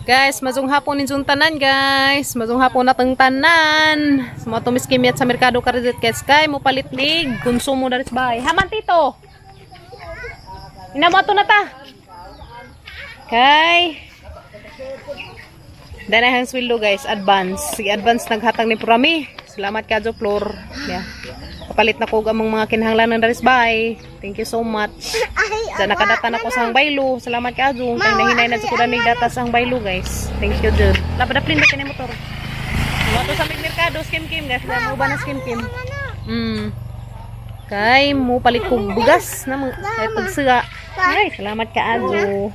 Guys, mazong hapon ninyong tanan, guys. Mazong hapon natang tanan. Sa mga tumiskimiyat sa merkado karidit guys kay mo palitlig konsumo na sa bahay. Haman tito. Inamo ato na ta. Kay Danahang sweldo, guys, advance. Sige, advance naghatag ni Purami. Salamat ka Flor. Yeah. Kapalit na ko og among mga kinahanglanan daris bahay. Thank you so much. Sa nakadata na ko sa hang baylo. Salamat ka Kay nahinay na sa ko damig data sa hang baylo, guys. Thank you jud. Labadaplin ba kini motor? Mo to sa mig merkado skim kim, guys. Mo ba na skim kim? Kay mo palit kog bugas na mo kay pagsuga. Ay, salamat ka Ajo.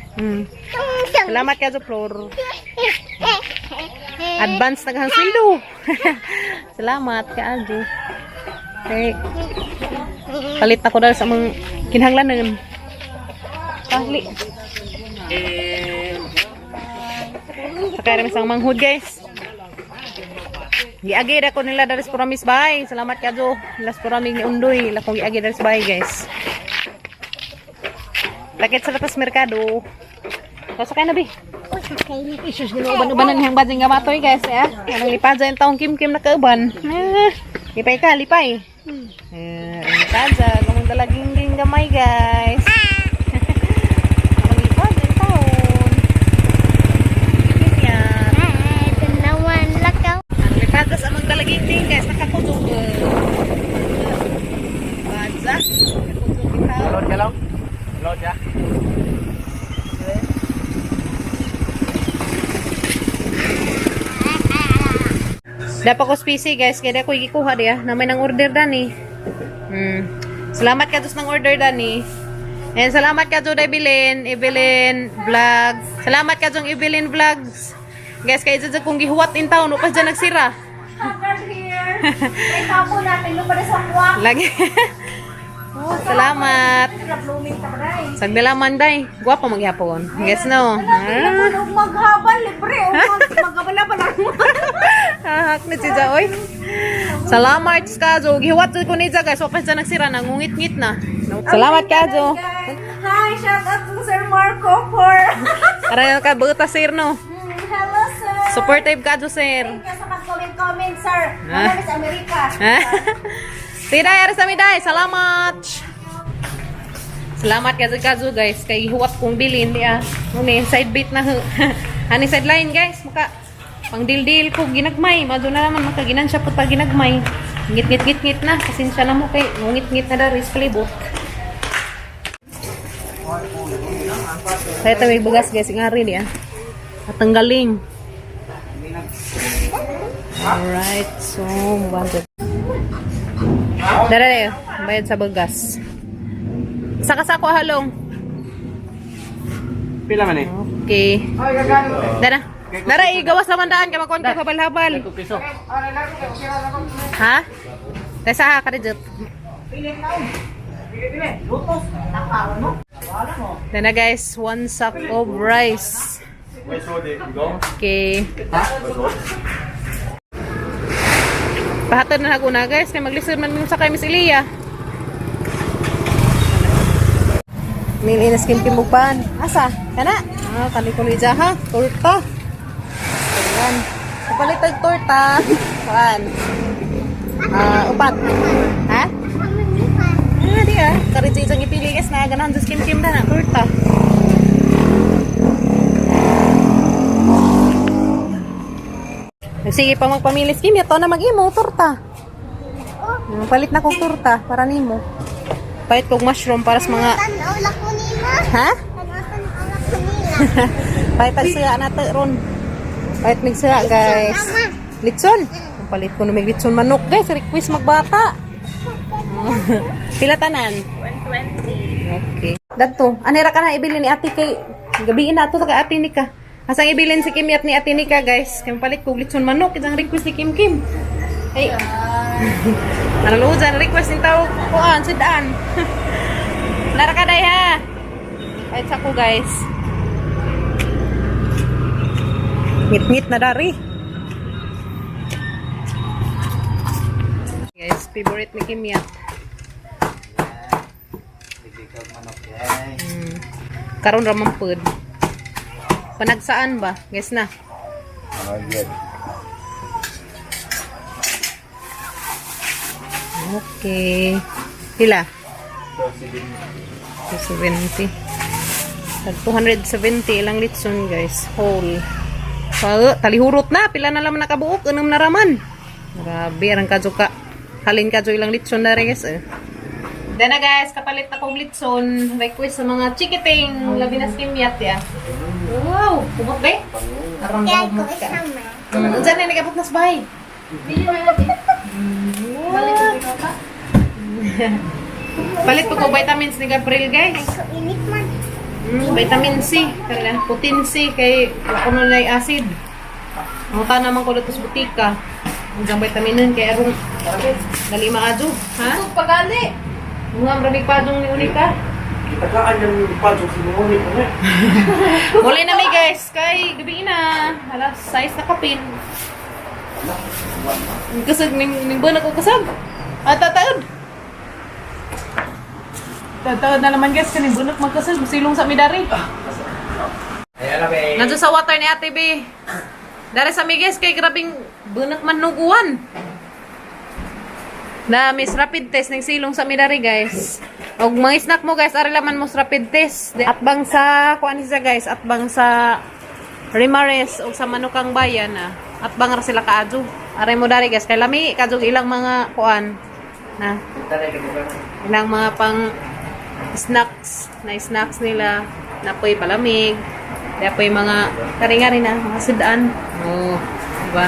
Salamat ka Flor. Advance naghang sweldo. Salamat ka Ajo. Okay. Palit ako dahil sa mga kinahanglanan. Pahli. Sakay rami sang manghud, guys. Giagi ra ko nila dari sa Puramis bay. Salamat ka Jo. Las Puramig ni Undoy. Ila kong giagi dari sa bay, guys. Lakit sa latas merkado. Sakay na bi. Isus, ginuuban-ubanan niyang bading gamatoy, guys, eh. Anong lipadza yung taong kim-kim na kauban. Eh, lipay ka, lipay. Eh, lipadza, gamong dalaging ding gamay, guys. Anong lipadza yung taon. Ganyan. Ang lipadza sa among dalaging ding, guys, nakakutog. Badza, nakakutog yung taon. Load ka lang? Load ya? Dapat ko spisi, guys, kaya ko gikuha diya. Na may nang order dani. Salamat ka ng order dani. And salamat ka Joe Evelyn, Evelyn Vlog. Salamat ka Jong Evelyn Vlogs. Guys, kay dyan kung gihuwat in town, upas dyan nagsira. Girl here. May kapo natin. Lupa na sa kuwak. Lagi. Oh, salamat. Blooming ta ba? Sagdalaman day. Guwapo magyapon. Guys no. Ah. Maghabal, libre. Maghabal-habal. Hahak na si Jaoy. Salamat ka Jo. Gihuwat ko ni Ja, guys. Upas dyan nagsira, nangungit-ngit na. Salamat ka Jo. Hi, shout out to Sir Marco for... Aray ka buta sir no. Hello, sir. Supportive ka Jo sir. Thank you sa pag-comment-comment, sir. Ah. Mama sa Amerika. Tiday, aras kami day. Salamat. Salamat kazo kazo, guys. Kay huwat kong bilin diya. Muni side bit na hu. Ani sideline, guys, maka pang dildil ko ginagmay. Mado na naman makaginansya po ta ginagmay. Ngit ngit ngit ngit na. Pasensya na mo kay ngit ngit na dari sa palibot. Kaya tayo may bugas, guys, ngari diya. At ang galing. Alright, so mubantod. Dara, bayad sa bugas. Saka sa ako halong. Pila man eh? Okay. Dara. Dara, igawas naman daan kay makuan ko habal-habal. Piso. Ha? Tesa ha karijot. Dana guys, one sack of rice. Okay. Pahatod na ako na, guys, kay maglisod man mi sa kay Miss Elia. Nilinas kim kimupan. Asa? Kana? Ah, kani ko ni ha. Torta. Ayan. Kapalit og torta. Kuan. Ah, upat. Ha? Ah, di ah. Karidyo isang ipili, guys, na ganahan sa kim kim na torta. Sige pa magpamilis kim, yato na mag-imo torta. Palit na kong torta para nimo. Palit kog mushroom para sa mga Ha? Palit ang siya na to ron. Palit mig siya, guys. Litson. Palit ko na may litson manok, guys. Request magbata. Pila tanan? 120. Okay. Dadto, anira ka na ibilin ni ate kay gabiin na ato kay ate Nika. Asang ibilin si Kim yat ni ate Nika, guys. Kay palit ko litson manok isang request ni Kim Kim. Ay. Ano dyan, request ni tao kuan sudan. Lara ka day ha. Kahit sa ko, guys. Ngit-ngit na dari. Guys, favorite ni Kim yat. Bigay manok eh. Karon ra man pud. Panagsaan ba? Guys na. 100. Okay. Pila? 270. 270. Tag 270 ilang litson guys. Whole. Pa, talihurot na. Pila na laman nakabuok. Anong naraman? Grabe, arang kadyo ka. Halin kadyo ilang litson na rin guys. Eh. Then na guys, kapalit na kong litson. Request sa mga chikiting. Labi na skimyat ya. Wow! Kumot ba eh? Arang Kaya ko kumot ka. isama. Unsa na nagabot na sa bahay? Palit po ko vitamins ni Gabriel guys. Ay, ko init man. Vitamin C, kaya protein C kay ako na acid. Ang naman ko dito sa butika. Ang diyang vitamin nun kay arong dali maadyo, ha? Pagali. Mga marami pa dong ni Unika. Itagaan yung padyo si Moni ko na. Muli na mi guys, kay gabi na. Alas 6 na kapin. Ang Kasag ning ning buwan ako kasag. Ah, tataod. Tataod na naman guys, kaning bunak magkasag, silong sa midari. Ayan na, be. Nandiyan sa water ni Ate B. Dari sa Miguel kay grabing bunak man nuguan. Na miss rapid test ning silong sa midari guys. Og mga snack mo guys, ari laman mo sa rapid test. Atbang sa kuan siya guys, atbang sa Rimares og sa Manukang Bayan na. Atbang ra sila kaadyo. Aray mo dari guys, kay lami kadyo ilang mga kuan na ilang mga pang snacks na snacks nila na po'y palamig na po'y mga karingari na mga sudan, oh, diba?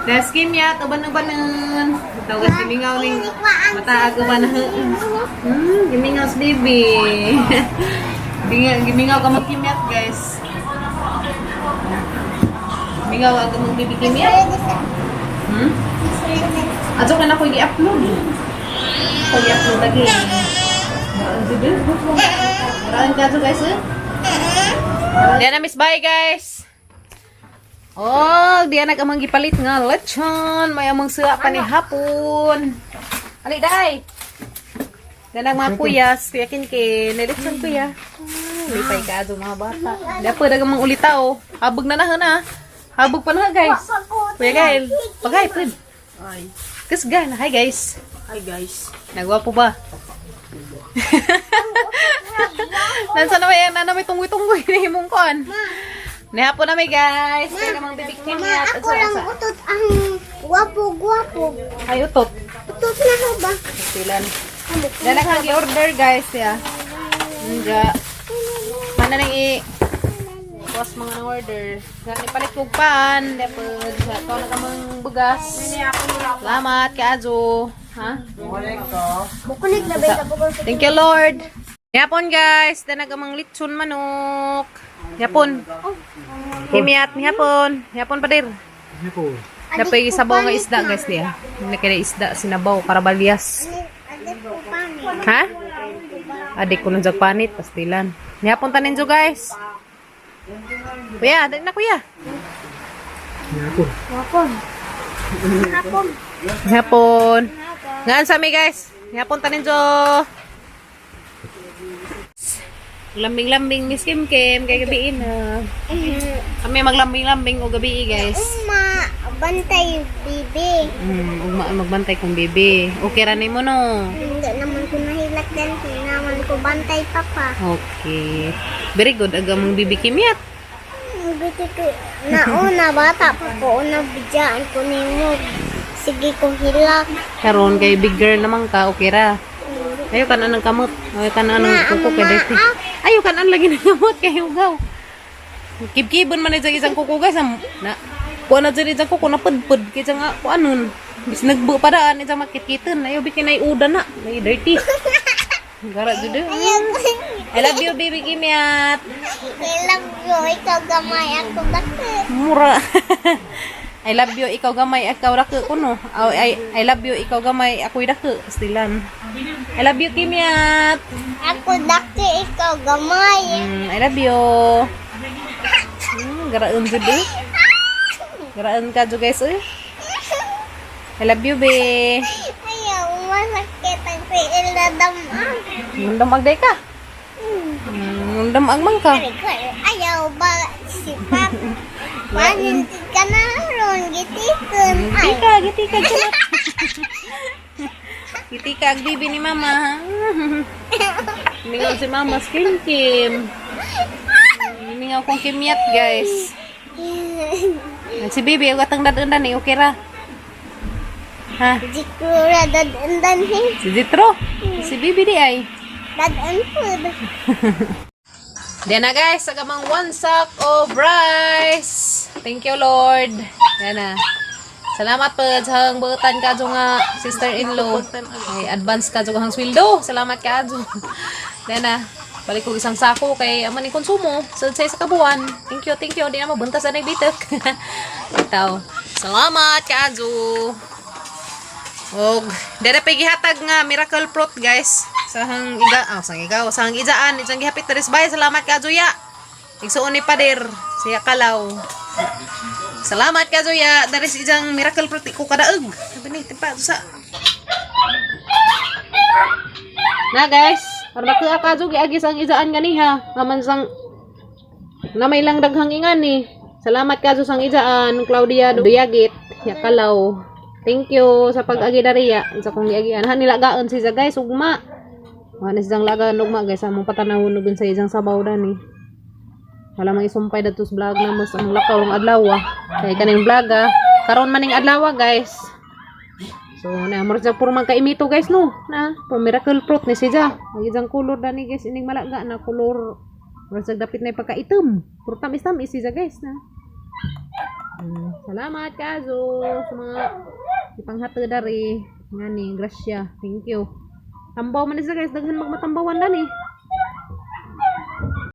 Das kimyat uban-ubanan tawag gimingaw ning mataag uban na gimingaw si baby. Gimingaw ka magkimyat guys, gimingaw ka mag baby kimyat. Ato ka na ko i-upload. Ko i-upload lagi. Maraming kaso guys eh. Diyan na miss, bye guys. Oh, diyan nag amang gipalit nga lechon. May amang suwa pa ni hapon. Ali day. Diyan ang mga kuyas, kuya Kinkin. May lechon kuya. Ah, lipay ka ato mga bata. Diyan po dagang mga ulitaw. Habog na na na. Habog pa na guys. Kuya Gael, pagay pud. Ay. Kasga na. Hi guys. Hi guys. Nagwapo ba? Nansa na may na may tunggoy-tunggoy na himong kuan. Nihapon na may guys. Kaya namang bibigyan Ma, niya. ako lang utot ang gwapo-gwapo. Ay utot. Utot na ho ba? Silan. Dala kang gi-order guys ya. Nga. Mana nang i Boss mga nang order. Gani palit kog pan, depod sa to na kamang bugas. Salamat kaajo. Ha? Bukunig na ba ito? Thank you, Lord. Yapon, guys. Danag amang litson manok. Yapon. Himiat, yapon. Yapon, padir. Napay sabaw nga isda, guys, niya. Nakira isda, sinabaw, karabalyas. Ha? Adik ko nung panit, pastilan. Yapon tanin jo, guys. Kuya, dali na, kuya. Hapon. Hapon. Yapon. Ngaan sa mi, guys. Yapon tanin jo. Lambing-lambing, Miss Kim Kim, kay gabi na. Kami maglambing-lambing o gabi guys. Uma, bantay bibi. Ugma magbantay kong bibi. Okay ra nimo no. Hindi naman ko nahilak din. Hindi naman ko bantay papa. Okay. Very good aga mong bibi Kimyat. Biti ko, nauna bata pa ko, una bidyaan ko nimo. Sige ko hilak. Karon kay big girl naman ka, okay ra. Ayo kan anang kamot. Ayo kan anang Na, kuko kay ama, dirty. Ayo kan an lagi ng kamot kay hugaw. Kibkibon man isang isang kuko guys. Na kuha na dyan isang kuko na pudpud kay nga kuha nun. Bis nagbu padaan isang makitkitan. Ayo bikin ay uda na. Ay dirty. Gara jud. Eh. I love you baby Kimyat. Hilak ko, ikaw gamay ako bakit. Mura. I love you, ikaw gamay, ikaw dako kuno. I love you, ikaw gamay, ako'y dako. Stilan. I love you, Kimyat. Ako daki, ikaw gamay. I love you. Garaan jud eh. Garaan ka jud guys eh. I love you, be. Ayaw, masakit ang piil na damang. Mundang magday ka. Nung damag man ka. Ayaw ba si Pap? Paninti ka na ron, gitikan. Ay, Gitika, gitika, charot. Gitika, ang bibi ni Mama. Mingaw si Mama, skin kim. Mingaw kong kimyat, guys. Si Bibi, ugatang dadandan eh, okay ra. Ha? Jikura dadandan he. Si Zitro. Si Bibi di ay. Dadan food. Diyan na guys, agamang one sack of rice. Thank you, Lord. Yan na. Salamat po sa hang butan ka nga sister-in-law. Ay, advance ka hang sweldo. Salamat ka. Yan na. Balik ko isang sako kay aman ni konsumo sa sa isa ka buwan. Thank you, thank you. Di na mabunta sa nagbitek. Itaw. Salamat kaadyo. Og dere pa gihatag nga miracle fruit, guys. Sa hang iga, ah, sa hang igaw, sa hang ijaan, isang gihapit diri sa bahay. Salamat ka Juya. Igsuon ni pader siya kalaw. Salamat ka Juya. Dere sa ijang miracle fruit ko kadaog. Sabi ni tipa sa. Na guys, para ka ka giagi sa ijaan ganiha. Ngaman sang na may lang daghang ingan ni. Salamat ka sang ijaan, Claudia Duyagit, ya kalaw. Thank you sa pag-agi dariya sa kong giagian. Han nilagaon si guys ugma. Wa na siyang lagaan ugma guys, among patanawon ug sa isang sabaw dani. Wala mang isumpay dadto sa vlog na mas ang lakaw ang adlaw. Kay kaning vlog ah. Karon maning adlaw guys. So na murag siya puro man kaimito guys no. Na, puro miracle fruit ni siya. Ang isang color dani guys ining malaga na color. Murag siya dapit na pagkaitom. Puro tamis-tamis siya guys na. Salamat kazo sa mga ipanghatag dari ngani grasya. Thank you. Tambaw man siya guys, daghan magmatambawan dani.